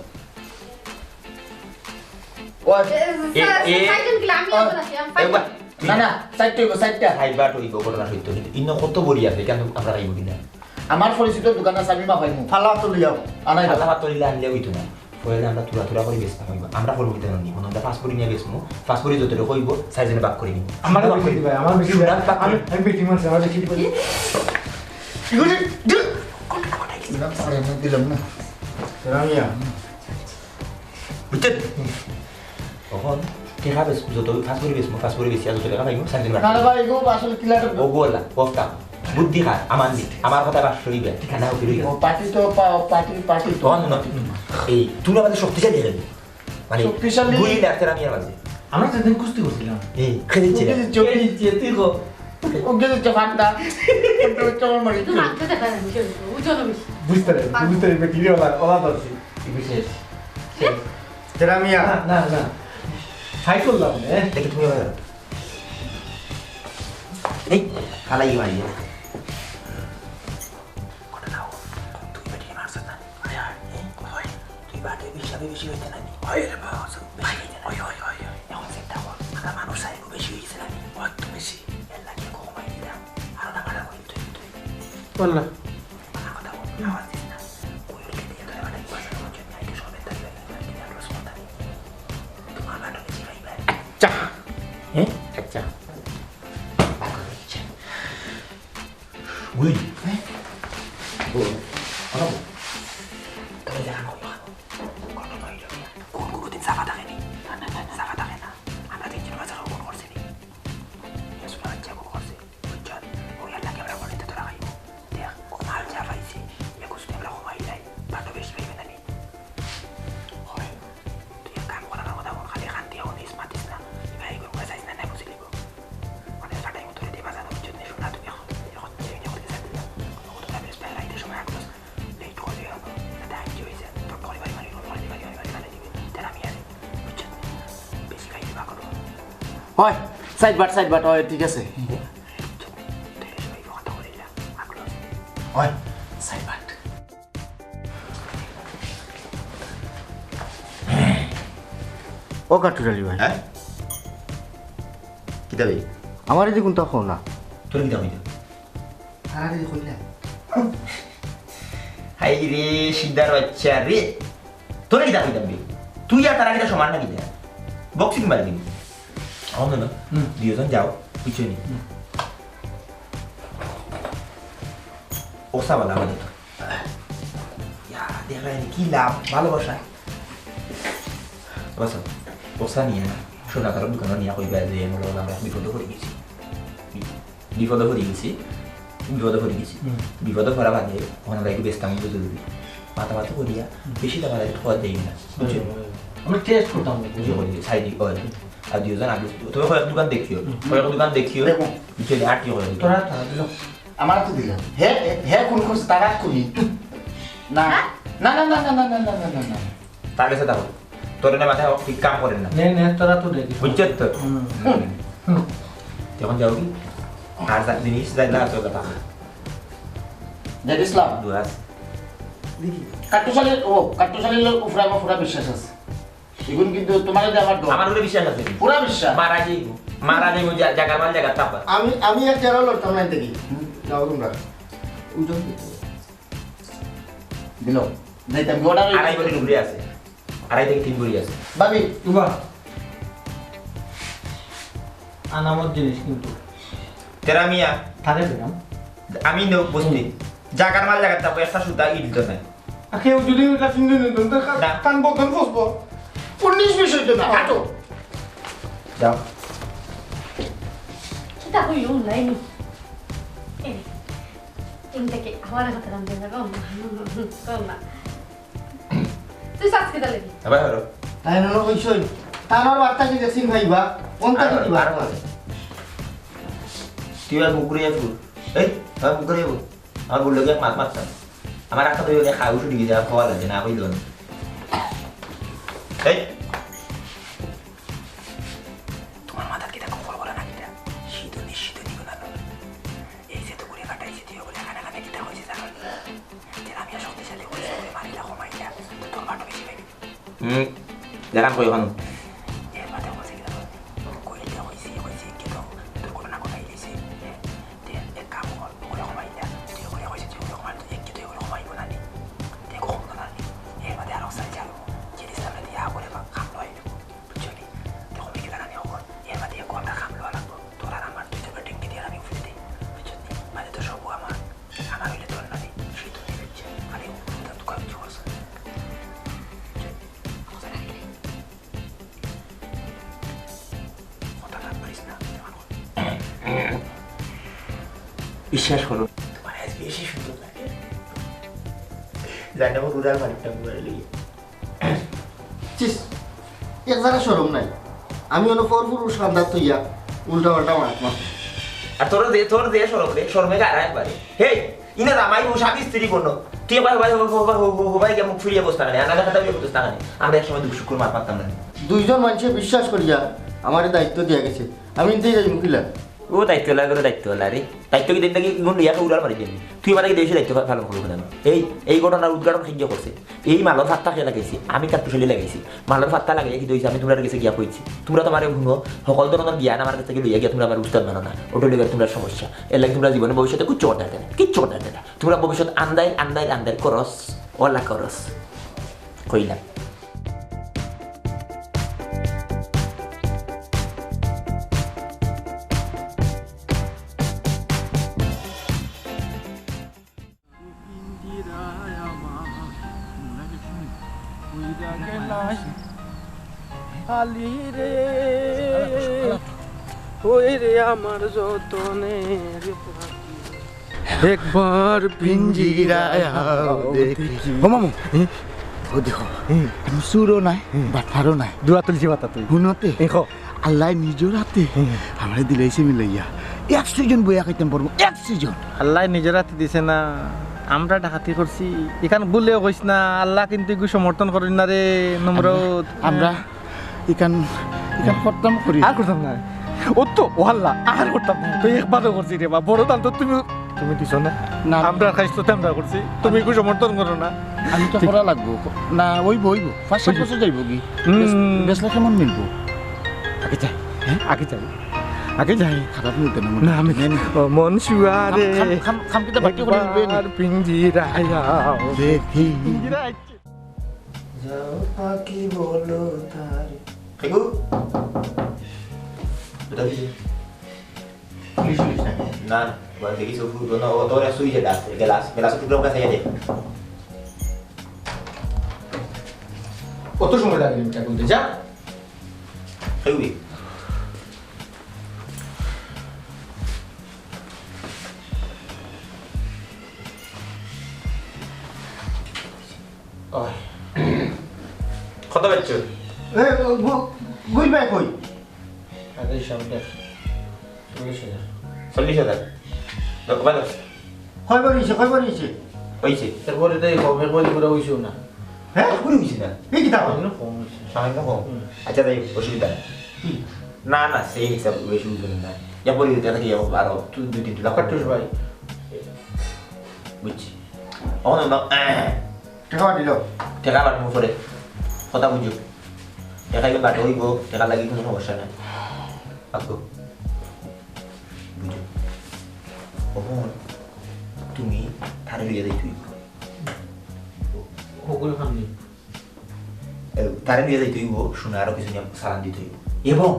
ও, এ, এ, এ, সাইজন কিলা, আমি ও, ওখানে আছি, আমি একবার না, না, চাইরটা হইব, চাইরটা। খাইবা তো হইব, ঘটনা সত্য, কিন্তু ইনো কত বড়ি আছে, কেন আমরা খাইব কিনা? আমার পরিচিত দোকান আছে, আমি মা খাইমু। ফালা তো লইয়াও। আনাই দাও। ফালা তো লইলে আনলে হইতো না। পয়লা আমরা তুলা তুলা করে বেচতাম হইব। আমরা করবো কিতা নি? মনে হয় পাঁচ বড়ি নিয়ে বেচমু, পাঁচ বড়ি যত রেখে হইব, চাইরজনে ভাগ করে নিব। আমার ভাগ বেশি করে দিবা, আমার বেশি সোনার দিবা। ভাগ আমি, আমি বেশি মারছি, আমার বেশি। কি করে? দিলাম, দিলাম না। দিলাম না। দিলাম ইয়া। বুঝছেন? তখন টেকা বেশ যত পাঁচ বড়ি বেচমু, পাঁচ বড়ি বেশি আর যত টেকা পাইমু, চাইরজনে ভাগ না রে ভাই, এগো আসলে কিলার। ও গোলা, বস্তা। বুদ্ধি খার, আমার নি, আমার কথা বাস হইবে, ঠিকানা হইবে। ও পার্টি তো পা-, পার্টি, পার্টি তো। তখন না, এই তুই আমাদের শক্তিশালী হয়ে গেলি। মানে, শক্তিশালী। গুলি লাগতে আমি আর মাঝে। আমরা সেদিন কুস্তি করছিলাম। এই, খেলেছি। ওকে যে চোখ-, এই, যে তুই গো। ওকে যে চোখ আটটা। ওকে যে চোখ মারি। একটু মারতে দেখা যায় না, বুঝতে পারছি। বুঝতে পারছি, বুঝতে পারছি, বেটি রে, ওলা, ওলা ধরছি। বিশেষ। শেষ। তেরা মিয়া। না, না, না। হাই করলাম, এ। দেখি তুমি এবার। এই, হালাই মারি। ওটা নাও। তুই বেটি মারছ না। আরে, আরে, এ, কই? তুই বাটে বেশি, আমি বেশি হইতে না নি? হয় রে বাবা, সব বেশি হইতে না। হয়, হয়, হয়, হয়। এখন চিন্তা কর, আমরা মানুষ চাইব বেশি হইছে না নি? অত বেশি। এর লাগি কমাই দিলাম। আরো না বাড়া করি তুই, তুই। বললা। বাড়া কথা বল, আওয়াজ দিস না। কই রে, দিয়ে ধরে বাড়াই, বাজার করছে, নাইতে সবে তাই, তাই, তাই, তাই, তাই, তাই, তাই। তোমার বাটু বেশি খাইবে। চা। হ্যাঁ? এক চা। বার করে দিচ্ছে। গুড। হ্যাঁ? বল। কথা বল। তবে দেখা না, কথা। কথা নয়, কোন কোনোদিন চাপা থাকে নি? চাপা থাকে না। আমরা তিনজন বাজার কোন করছে নি? ইয়া শোনা যাচ্ছে কোন করছে। বুঝছেন? ও ইয়ার লাগে আমরা মনে তো রাখাইব। দেখ, ও মাল যা পাইছে, একুশ নি আমরা কমাই লাই। বাটু বেশি পাইবে না নি? হয়। তুই এক কাম কর, আমার কথা বল, খালি খান্তি এখন ইস মাতিস না। ভাই, গরু গাছ আইস না, না বুঝলি গো। মানে, ফাটাই মতো রেডি বাজানো, বুঝছো? নে, শোনা, তুমি এখন, এখন যে, যে, যে, যে, ও তো বেশ প্রায় রাইতে সময় আট দশ, লেট করে এখন, তাতে আইন কি হয়েছে? তো করে বাড়ি, বাড়ি, বাড়ি, বাড়ি, বাড়ি, বাড়ি, বাড়ি, দিবি। তাহলে আমি আর, বুঝছো? বেশি খাই দিবা করো। হয়, সাইড বাট, সাইড বাট, হয়, ঠিক আছে। বুঝছো? তো এই সময় কথা বলে দিলাম, আগ্রহ। হয়, সাইড বাট। ও কাঠুর আলী ভাই। হ্যাঁ? কিতা বে? আমার এই যে কোনটা কও না। তোর কিতা কইতে? তারা যদি কইলা। হাই রে, সিদ্ধার বাচ্চা রে। তোরে কিতা কইতাম বে? তুই আর তারা কিতা সমান না কিতা? বক্সিং মারি দিবি। আমার না, হুম। দুইজন যাও, বুঝছো নি? হুম। ওসা বালা আমাদের তো। ইয়া, দেখা যায় কি লাভ, ভালোবাসা। বাসা, ওসা নিয়ে না, সোনা কারোর দোকানে নিয়ে কইবা যে, "আমরা, আমরা বিপদে পড়ে গেছি।" বি-, বিপদে পড়ে গেছি, বিপদে পড়ে গেছি। হুম। বিপদে পড়া বাদে, ওখানে একটু ব্যস্ত আমি বুঝে দিবি। মাতামাতি করিয়া, হুম। বেশি টাকা লাগে, খোয়া দেই না। বুঝছো? হুম, হুম, হুম। আমরা টেস্ট করতাম। বুঝে করি, সাইডে, ওই। আর দুইজন আগে, তবে কয়েক দোকান দেখিও, হুম। কয়েক দোকান দেখিও। দেখো। বুঝছো? আর কি করে? তোরা, তোরা দিল। আমার তো দিল। হে, হে, হে কোন করছে? তারা কোনি? না। হ্যাঁ? না, না, না। তার কাছে দাও। তোর না মাথায় ঠিক কাম করে না। নে, নে, তোরা তো দেখি। বুঝছো তো? হুম। হুম। হুম। এখন যাও কি? আর যা-, জিনিস যাই না, তোর কথা। দেখি ইসলাম। দু হাত। দেখি। কাট্টুশালীর, ও, কাট্টুশালীর উপরে আমার পুরা বিশ্বাস আছে। ইগুন কিন্তু তুমার যে আমার ডর। আমার উপরে বিশ্বাস আছে। পুরা বিশ্বাস। মারা যাইবো। মারা যাইবো, জা-, জাগার মাল জাগাত থাকবা। আমি, আমি এক জায়গাও লড়তাম না দেখি। যাও তুমরা। উঠো। দিল। যাইতাম, order আড়াই ভরি ডুবরি আছে। আড়াই থাকি তিন ভরি আছে। ভাবি। উবা। আনামত জিনিস কিন্তু। তেরা মিয়া। তারে দিলাম। আমি নৌ বস্তি। জাগার মাল জাগাত থাকবো, একটা সুতা ইট তো নাই। আর কেউ যদি ওটা চিনতে নিত, তো না। তান বদন ফসবো। উনিশ বিশ হইতো না, হাঁটো। যাও। কিতা কইও, লাইনি। এই, তুমি তাকে আমার কথা নাম দেবে, কম না, কম না। তুই শ্বাস কিতা লাগি? আবার হলো। তাই না, কইছই। তার বার্তা কি দেখছিন ভাইবা? কোনটা আর, কি দিবা? আর বলে। তুই আর মুখ ঘুরিয়ে ফুল। এই, আর মুখ ঘুরিয়ে ফুল। আমার বললো কি এক মাত মারতাম। আমার একটা তো ইয়ে খাওয়া শুরু গেছে, আর খাওয়া লাগে না, আমি লোন। এই, তোমার মাথাত কিতা কম্বল করে না কিতা? শীত নিশ্চিত নিব না। এই যে তো ঘুরে কাটাইছে, তুই ওগুলো এখানে এখানে কিতা হয়েছে জানো? যে আমি আর শক্তিশালী হয়েছে, ওই মারিলা কমাইলা, তো তোর বাটো বেশি পাইবি। হুম, দেখান কই ওখানে? এর মাঝে বলছে কিতা? কইলে হয়েছে, হয়েছে, কিন্তু দুর্ঘটনা ঘটাই গেছে। তে এক কাম কর, ওগুলো কমাই দে। তুই ওগুলো কইছিস যে ওগুলো কমাই, তুই একটু তুই ওগুলো কমাই না নি। তুই কম না নি। এর মধ্যে আরো সাইজ আরো। যে দিস আমরা দিয়া করে বা খাম লই। বুঝছো নি? তুই কমে গেলে আমি ওগুলো। এর মধ্যে এক ঘন্টা খাম লওয়া লাগবো। তোর আর আমার দুই জায়গা ট্যাঙ্কি দিয়ে আমি উঠে দিই। বুঝছো নি? মানে তো সব আমার। আমার হইলে তোর না নি। শীত হয়ে যাচ্ছে। খালি ওগুলো তো কম জোর আছে। বুঝছো নি? কথা না পারিস না, বিশ্বাস করো, তোমার আজ বেশি সুন্দর লাগে। জানি না, আমার উদার মালিকটা মোবাইল লইয়া। চিস, এক জায়গা শরম নাই। আমি অনো পর পুরুষ কান্দাত থইয়া উল্টা পাল্টা মাত মাত। আর তোর যে, তোর যে শরম রে, শরমে গাড়া একবারে। হেই, ইনা জামাই বউ স্বামী স্ত্রী কোনো। তুই একবার হবাই, হবাই, হবাই, হবাই, হবাই গিয়া মুখ ফিরিয়া বসতা কেনে? আনালে খাতা হইয়া বসতা কেনে? আমরা এক সময় দুঃখ সুখর মাত মারতাম না। দুইজন মানুষে বিশ্বাস করিয়া আমারে দায়িত্ব দিয়া গেছে, আমি ইনতেই যাই মুখিলা। ও দায়িত্ব লাগে, দায়িত্ব লাগে রে। দায়িত্ব কি দেন নাকি? গুণ লইয়া উড়াল মারি দেন। তুই মানে কি দেশে দায়িত্ব পা-, পালন করবি না? এই, এই ঘটনার উদ্ঘাটন কে করছে? এই মালর ফাত্তা কে লাগাইছে? আমি কাট্টুশালী লাগাইছি। মালর ফাত্তা লাগাইয়া কি দইছে? আমি তোমরা গেছে গিয়া কইছি। তোমরা তো আমারে হুনো, সকল ধরনের জ্ঞান আমার কাছে লইয়া গিয়া তোমরা আমার উস্তাদ মানো না। ওটা লইয়া তোমরা সমস্যা। এর লাগি তোমরা জীবনে ভবিষ্যতে কিচ্ছু করতে পারবে না। কিচ্ছু করতে পারবে না। তোমরা ভবিষ্যৎ আন্দাইর, আন্দাইর, আন্দাইর করস, ওলা করস। কইলাম। আলি রে, ওই রে আমার যতনের পাখি। একবার পিঞ্জিরায় আও দেখি। ও মামু, হুম? ও দেখো, হুম। আমি চুরও নাই, হুম। বাটপারও নাই। দুয়া তুলছি মাথা তুই। হুনতে? এই কও। আল্লায় নিজর হাতে হুম। আমারে দিলাইছে মিলাইয়া। এক সিজন বইয়া খাইতাম পারবো, এক সিজন। আল্লায় নিজর হাতে দিছে না, আমরা ডাকাতি করছি। এখান ভুলেও কইস না, আল্লাহ কিন্তু এগু সমর্থন করইন না রে, নমরুদ। আমরা, আমরা ইখান, ইখান করতাম করি। আর করতাম না। ও তো, ও আল্লাহ, আর করতাম না। তো একবারও করছি রে বা, বড় দান তো তুমি, তুমি দিছো না। না। আমরা খাইছো তো আমরা করছি। তুমি এগু সমর্থন করো না। আমি তো ঠিক। করা লাগবো। না, ওইবো, ওইবো। পাঁচ সাত ওইবো। বছর যাইবো কি? হুম। বেশ-, বেচলে কেমন মিলবো? আগে যাই, হ্যাঁ? আগে যাই। আগে যাই। খারাপ মিলতে না মনে না, হয়। আমি নেন। ও মন শুয়ারে। খাম, খাম, খাম, খাম কিতা বাকি করে দিবেন? একবার পিঞ্জিরায় আও। দেখি। পিঞ্জিরায় যাও পাখি বলো তারে। খাইবো? এটা দিছে। পুলিশ, পুলিশ না। না, না, ওরা দেখি সব ফুল, না, ও তোর সুই যেটা আছে, গ্লাস, গ্লাসের টুকরা ওকে খাইয়া দে। কত সময় লাগে মিঠা খুলতে? যা। খাইবি? ওই। কত বেচছো? এ, ও, গু-, গুই ভাই কই? আরে, সামনে। চল্লিশ হাজার। চল্লিশ হাজার। দে, কমাই দাও। কয়বার হইছে, কয়বার হইছে? হইছে। এরপরে তো এই কমের মধ্যে পুরো হইছেও না। হ্যাঁ? পুরো হইছে না। এই কিতা? সামান্য কম হইছে। সামান্য কম? হুম। আচ্ছা, যাই হোক, অসুবিধা নাই। কি? না, না, সেই হিসাব বেশি ওজন না। যা পড়ি দিতে থাকি, আরো দু-, দুই তিন লাখ। কাট্টুস ভাই। বুঝছি। অখন না, আহ। টেকা দিল। টেকা পাঠানোর পরে কথা বুঝো। টেকা ইবা বাটে অইবো, টেকার লাগি কুনু সমস্যা নাই। আক্কু। বুঝো। অখন তুমি তারে লইয়া যাইতে অইবো। হকল খামনি। এ, তারে লইয়া যাইতে অইবো, সোনা আরো কিছু নিয়া চালান দিতে অইবো। এবং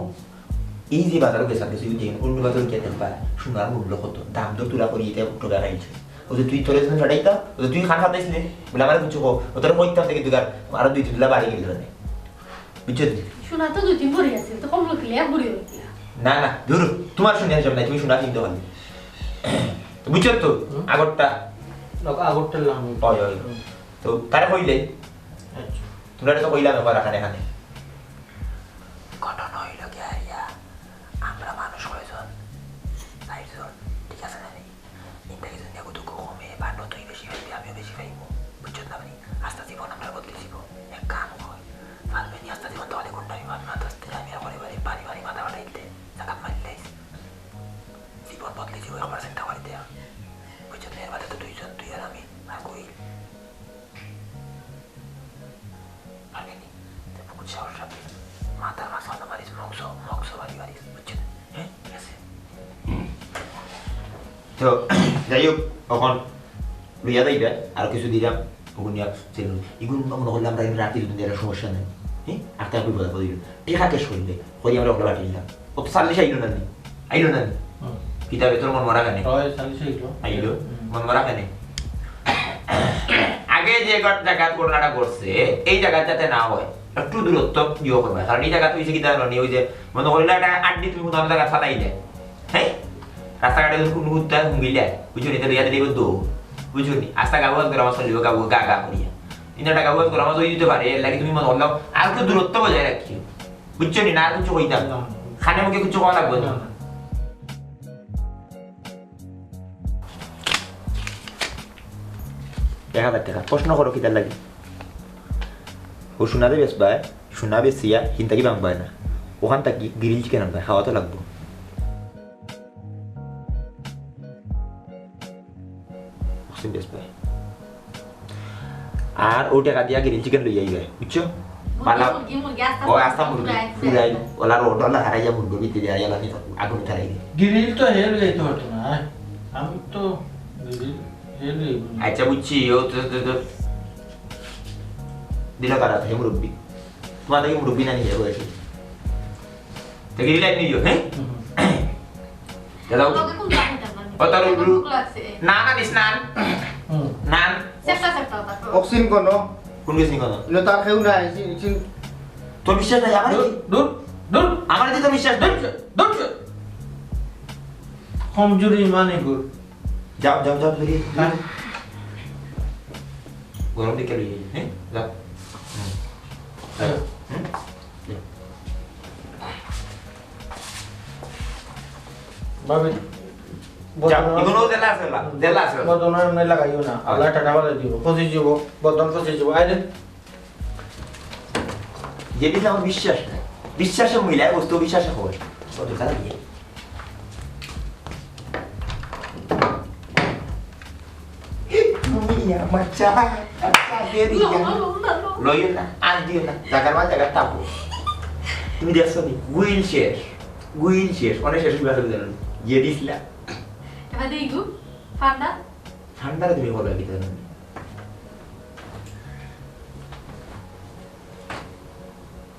এই যে বাজারো গেছাত গেছো, অন্য বাজারো গিয়া দেখবা, সোনার মূল্য কত, দাম দর তুলা করি ইতা ঠগাই খাইছে। অউ যে তুই তোরে যখন ফাটাইতা, অউ যে তুই খান ফাটাইছলে, বলে আমারে কিছু কো, অউ তোরে কইতাম দেখি তুই আর আরো দুই তিন তুলা বাড়ি গেলি মানে। বুঝছো নি? সোনা তো দুই তিন ভরি আছে, তো কম লোক লিয়া ভরি অইলা। না, না, ধুরো, তুমার সোনা হিসাব নাই, তুমি সোনা কিনতে পারবে। বুঝছো তো? হুম। আগরটা। লোক আগরটা লাম। অয়, অয়। হুম। তো তারে কইলে? আচ্ছা। তুমরারে তো কইলাম একবার এখানে, এখানে। ঘটনা অইলো কি আইয়া, আমরা মানুষ কয়জন? চাইরজন, ঠিক আছে না নি? ইনতা কিছু নিয়া কত কমে বা নতুই বেশি পাইবে, আমিও বেশি পাইবো। বুঝছো না নি? আস্তা জীবন আমরা বদলি দিব। এক কাম কর, পারবে নি আস্তা জীবন তাহলে কোনটা আমি ভাবনা আস্তে আমি আর পরিবারে পারিবারিক মাথা ফাটাইতে জাকাত মারিলাইস। জীবন বদলি দিব, আমার চিন্তা করি দেয়া। বুঝছো না? এর মাঝে তো দুইজন, তুই আর আমি, আর কই? পারবে নি? তে বহুত সাহস রাখবি। মাথার মাঝে মাথা মারিস, মগজ, মগজ বাড়ি মারিস, বুঝছো? হ্যাঁ, ঠিক আছে। তো, যাই হোক, অখন লইয়া যাইবা, আর কিছু দিলাম, ওগুন নিয়া সেলুন। ইগুন মনে করলে আমরা এমনি রাখি যদি এরা সমস্যা নাই। হ্যাঁ? আর তার বিপদ আপদ হইল। টেকা cash করলে, কই আমরা ওগুলো বাটি দিলাম। ও তো চাল্লিশ আইলো না নি? আইলো না নি? হুম। কিতাবে তোর মন মরা কেনে? হয়, চাল্লিশ আইলো। আইলো? হুম। মন মরা কেনে? আগে যে ঘট-, জাগাত ঘটনাটা ঘটছে, এই জাগাত যাতে না হয়, একটু দূরত্ব ইয়ে করবা। কারণ এই জাগাত হইছে কিতা জানো নি? ওই যে মনে করিলা একটা আড্ডি তুমি কোথাও জাগাত ফালাই দেয়। হ্যাঁ? রাস্তাঘাটে যদি কোনো কুত্তা হুঙ্গিলা, বুঝছো নি? তাহলে ইয়াতে দেখবে দৌড়। বুঝছো নি? আস্তা গাওয়াজ গরম চলিব, গাও, গা, গা করিয়া। কিন্তু একটা গাওয়াজ গরম হয়ে দিতে পারে, এর লাগি তুমি মনে করলাম, আর একটু দূরত্ব বজায় রাখিও। বুঝছো নি? না আর কিছু কইতাম না। খানে মুখে কিছু কওয়া লাগবে না। না, না। দেখা যাক, দেখা। প্রশ্ন করো কিতার লাগি? ও সোনা দে বেচবায়, সোনা বেচিয়া হিনতা কি ভাঙবায় না। ওখান থাকি grill chicken আনবায়, খাওয়া তো লাগবো। মহসিন বেচবায়। আর ও টেকা দিয়া grill chicken লই আইবায়, বুঝছো? মুরগি, পালা-, মুরগি, মুরগি, আস্তা ও আস্তা মুরগি, ফুরাই, ফুরাই, ফুরাই। ওলা রোড, ওলা হারাইয়া মুরগি ভিতরে আইয়া লানি আগুন খারাই। Grill তো হে লই আইতে পারতো না, হ্যাঁ? আমি তো grill হে লই আইবো না। আচ্ছা, বুঝছি, ও তো, তো, তো, দিল কারা, হে মুরব্বি। তোমার দেখি মুরব্বি না নিয়ে বয়সে। দেখি grill আনি দিও, হ্যাঁ? হুম। দাদা, উঠো। তোকে কোন জায়গায় যাবো? ও, তার উল্লু। ভুক লাগছে। না, না, দিস না। হুম। না। চেষ্টা, চেষ্টা, ওটা তো। অক্সিন কোনো? কোন গেছি কোনো? ইনো তার কেউ নাই, চিন, চিন। তোর বিশ্বাস নাই, আমার দূর, কি? দূর, দূর। আমার কি তোর বিশ্বাস নাই? দূর, দূর। কমজোরি মানে গুর। যাও, যাও, যাও, বেরিয়ে। হ্যাঁ। গরম দিকে লইয়ে, হ্যাঁ? যাও। হুম। যাও। হুম? যাও। ভাবি, যাও, বদনাম, এগুলো জেলা আছে, জেলা, জেলা আছে। বদনাম এমনি লাগাইও না। আচ্ছা। আল্লাহ টাকা বাড়াই দিব, পঁচিশ দিব, বদনাম পঁচিশ দিব। আইরে। যেদিন আমার বিশ্বাস নাই, বিশ্বাসে মিলায় বস্তু বিশ্বাসে হয়। কত খারাপ ইয়ে। তুমি আমার চা, চা দিয়ে দিই কেন? লইও না, আর দিও না। জাগার মা জাগার তাপো। তুমি দেখছো নি? গুইল শেষ। গুইল শেষ। অনেক শেষ বিভাগ জানো। ইয়ে দিছিলা। এবার দেখি গু, ঠান্ডা। ঠান্ডারে তুমি বলো কি জানো?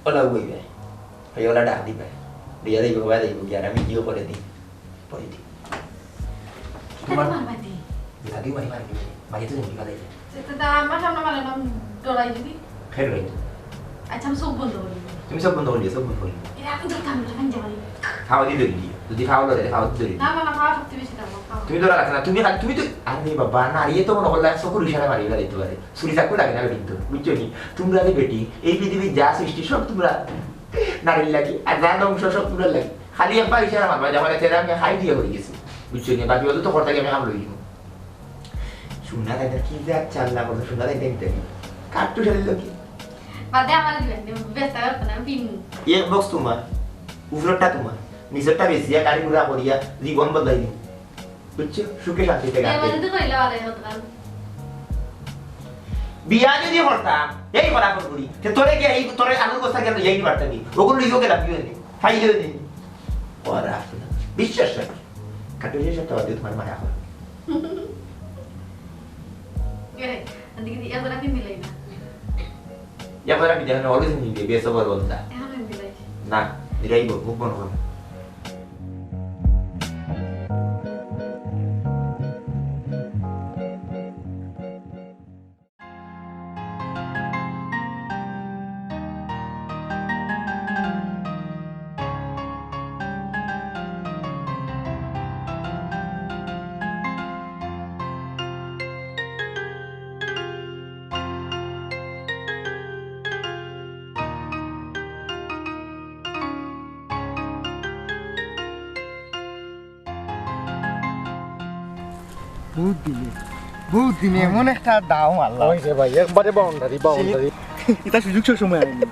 ওলা বইবে। ওই ওলা ডাক দিবে। দিয়া দিবে, ওয়া দিবে, কি আর আমি কিও করে দিই। পরে দিই। তোমার মারবা দি। দাদি মারি মারি দিবে। মারি তো জমি ফালাইবে। তো, তো, তো আমার সামনে মারলে না, ডরাই দিবি। খেয়ে রইতো। আচ্ছা, আমি চোখ বন্ধ করি। তুমি চোখ বন্ধ করিও, চোখ বন্ধ করিও। এরা এখন তো কামড় খান যাবাই। খাওয়া দিয়ে দৌড়ি দিও। যদি খাওয়া লড়ে, খাওয়া দিয়ে দৌড়ি দিও। না, না, না, খাওয়া সত্যি বেশি দাম, খাওয়া। তুমি তো রাখো না, তুমি খা-, তুমি তো, আরে বাবা, না, ইয়ে তো মনে করলে এক চকুর ইশারা মারি বেড়াইতে পারে। ছুরি চাকু লাগে না বেটিন তো, বুঝছো নি? তোমরা যে বেটি, এই পৃথিবীর যা সৃষ্টি সব তোমরা নারীর লাগি, আর যা ধ্বংস সব তোমরা লাগি। খালি একবার ইশারা মারবা, যখন এতে আমি হাই দিয়ে হয়ে গেছি, বুঝছো নি? বাকি অত তো করতে গিয়ে আমি হামলা হইব। শুনা তাদের কি যে আচ্ছা আল্লাহ করছে, শুনা তাদের ইন্টারভিউ। কাট্টু শালীর লোকে। বাদে আমার দিবেন, ব্যস্ত করতে না, পিন। এক বক্স তোমার, উপরেরটা তোমার, নিচেরটা বেশি, আর গাড়ি ঘোড়া করিয়া জীবন বদলাই দিন। বুঝছো? সুখে শান্তিতে গান গাইবে। তো কইলে আরে হতকাল। বিয়া যদি করতাম, এই করা করি, তে তোরে গিয়া এই তোরে আলুর বস্তা গেল, এই পারতাম নি? ওগুলো লইও গেলাম, কি হইনি? খাইলে হইনি? ওরা আসে না। বিশ্বাস রাখি। কাটুরির সাথে বাদ দিয়ে তোমার মায়া হয়। এ, আজকে কিন্তু এত রাতে মিলাই না। এবার আমি দেখেন, always মিলিয়ে, বেশ ওভার বলতা। এখন আমি মিলাই। না, মিলাইব, মুখ বন্ধ করো। বহুত দিনে, বহুত দিনে এমন একটা দাও মারলাম। ওই যে ভাই, একবারে বাউন্ডারি, বাউন্ডারি। ইতা সুযোগ সব সময় আয় না,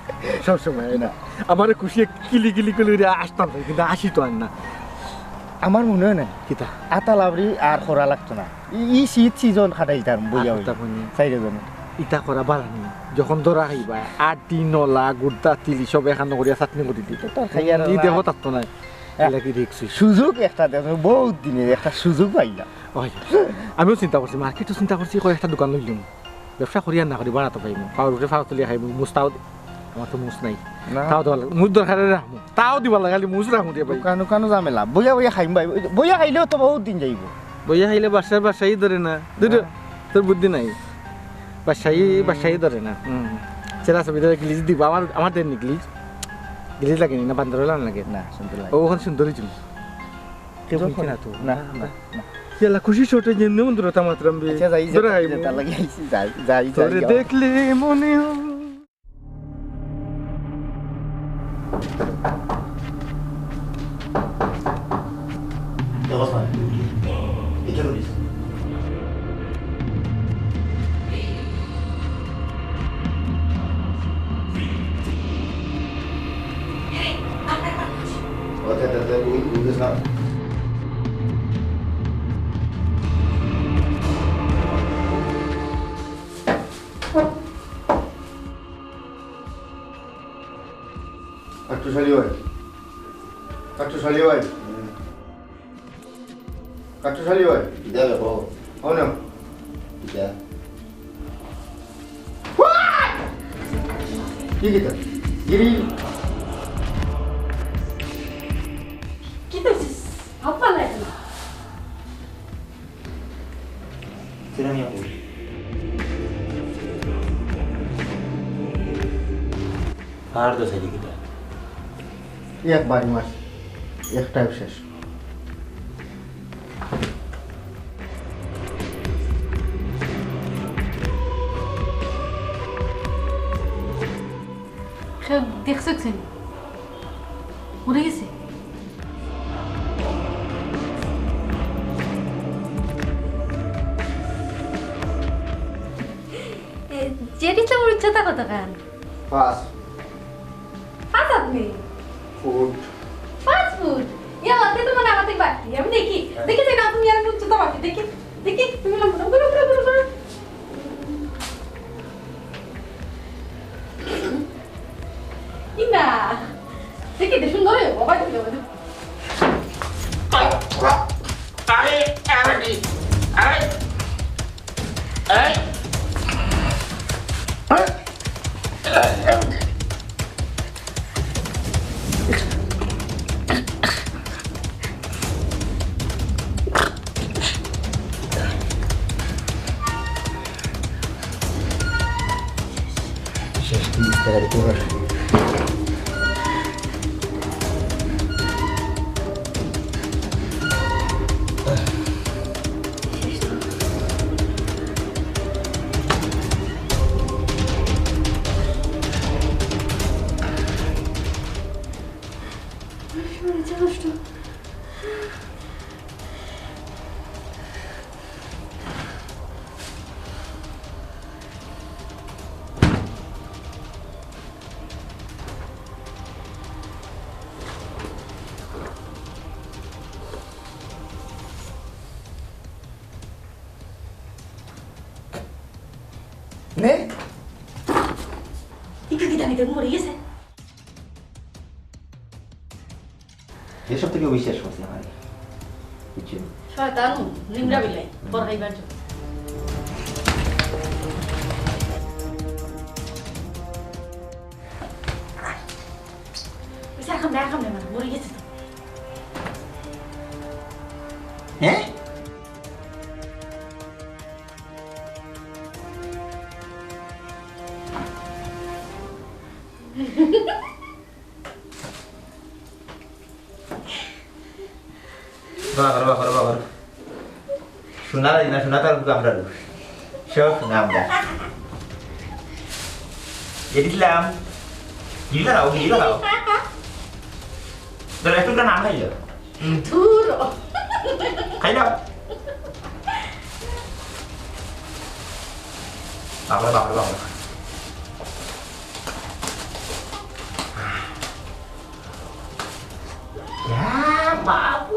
সব সময় আয় না। আমারে খুশি কিলি কিলি করে উড়ে আসতাম ভাই, কিন্তু আসি তো আর না। আমার মনে হয় না কিতা? আতা লাবড়ি আর করা লাগতো না। ই, ই শীত সিজন খাটাইতাম বইয়া আর হই। কথা কইনি। চাইরে জনে। ইতা করা বাড়ানি। যখন ধরা খাইবা, আটি, নলা, গুর্দা, তিলি সব এখান করিয়া চাটনি করি দিই। তো তার খাইয়ার ই না। দেহ থাকতো নাই। হ্যাঁ। এলা কি দেখছি? সুযোগ একটা দেন, বহুত দিনের একটা সুযোগ পাইলাম। ওই, আমিও চিন্তা করছি, মার্কেটও চিন্তা করছি, কয়েকটা দোকান লইলাম। ব্যবসা করি আর না করি, বাড়াতে পাইমু। পাওর উপরে পাও তুলিয়া খাইমু, মুস্তাও আমার তো মুস নাই। না। তাও তো মুস দরকারে রাখমু। তাও দিবা লাগে, খালি মুস রাখমু রে ভাই। দোকান, দোকানও ঝামেলা। বইয়া, বইয়া খাইম ভাই। বইয়া খাইলেও তো বহুত দিন যাইব। বইয়া খাইলে বাসায়, বাসায় ধরে না। দুটো, না। তোর বুদ্ধি নাই। বাসায়, হুম। বাসায় ধরে না। হুম। সেরা ছবি ধরে গ্লিজ দিব। আমার, আমার দেন গ্লিজ। গ্লিজ লাগে নি না, বান্দর লাগে? না, সুন্দর লাগে। ও, ওখানে সুন্দরই জিনিস। কেউ যখন বুঝছে না তো। না, না, না। না। ইয়ালা খুশি ছোট যে নিমন্ত্রণ তা মাত্রাম বে। আচ্ছা, যাই, যাই, ধরে যাই, খাইমু। যাই, যাই, যাই, যাই, তোরে যাই। দেখলে মনে হয়। কাট্টুশ আলী ভাই। কাট্টুশ আলী ভাই। কাট্টুশ আলী ভাই। কিতা রে, কও। অনো। কিতা? কি কিতা? গিরি। কিতা হইছে? হাপ্পা লাগে না। আর তো সাইডে কিতা? একবারই মার, একটাও শেষ। কেউ দেখছে কি? মরে গেছে? এ, জেড ইসলামর উচ্চতা কতখান? পাঁচ। পাঁচ আপনি? ফুট। পাঁচ ফুট? ইয়া, আপনি তো মনে হয় আমার থেকে বাড়তি। আমি দেখি, হ্যাঁ। দেখি যে না, তুমি আর আমি উচ্চতা বাড়তি। দেখি, দেখি, তুমি লম্বা, লম্বা, লম্বা, লম্বা, লম্বা। ইনা, দেখি, দেখি, সুন্দর হয়ে, বাবা, দেখি, বাবা। আরে, আরে, আরে, আরে। শেষ, তিন তাড়াতাড়ি করে। নে। ইকে কিতা নিতে মরি গেছে? এসব থেকে বিশ্বাস করছে আমার। বুঝছেন? শয়তান, নিমরা বিলাই, বড় খাইবার জন্য। ওই যে এখন দেখাম না, মরে গেছে তো। হ্যাঁ? বাবা, বাবা, বাবা, বাবা। সোনা লাগে না, সোনা তার বুকে আমরা রূপ। সব সোনা আমরা। এ দিলাম। গিলা দাও, গিলা দাও। ধরো, একটু না খাইলে। হুম। ধুর। খাই দাও। বাবা, বাবা, বাবা। ইয়া, বাবু।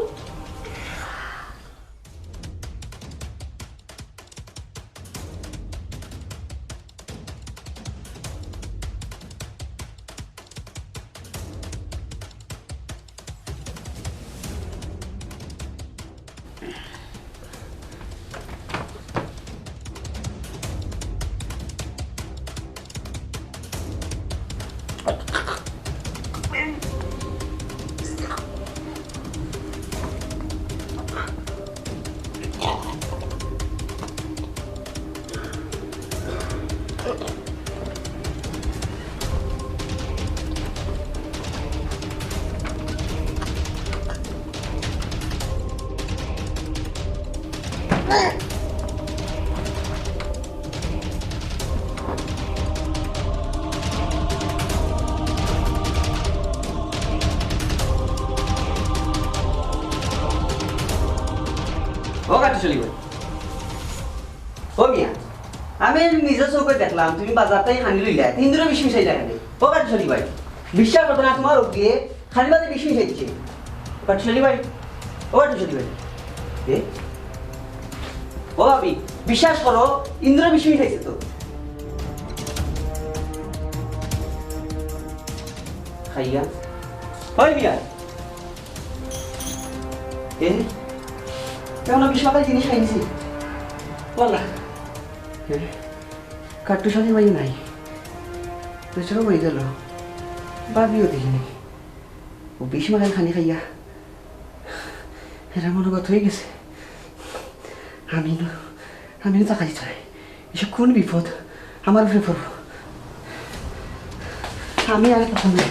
ও কাট্টুশ আলী ভাই, ও মিয়া, আমি নিজর চউখে দেখলাম তুমি বাজার থাকি খানি লইলা, ইন্দুরে বিষ মিশাইলা কেনে? ও কাট্টুশ আলী ভাই, বিশ্বাস করতো না তোমার ওকে খানির মাঝে বিষ মিশাইছে। ও কাট্টুশ আলী ভাই, ও কাট্টুশ আলী ভাই। এ? ও ভাবি, বিশ্বাস করো, ইন্দুরে বিষ মিশাইছে তো। খাইয়া। ওই মিয়া। এ? এমন বিষ মাখাই জিনিস খাইছি। বলা। এ? কাট্টুশ আলী ভাই নাই। বেচারা অই গেল। ভাবিও দেখিনি। ও বিষ মাখাইল খানি খাইয়া। এরা মনোগত অই গেছে। আমি নু, আমি নু তাকাই চাই। এসব কোন বিপদ আমার উপরে পড়বো? আমি আর থাকতাম না।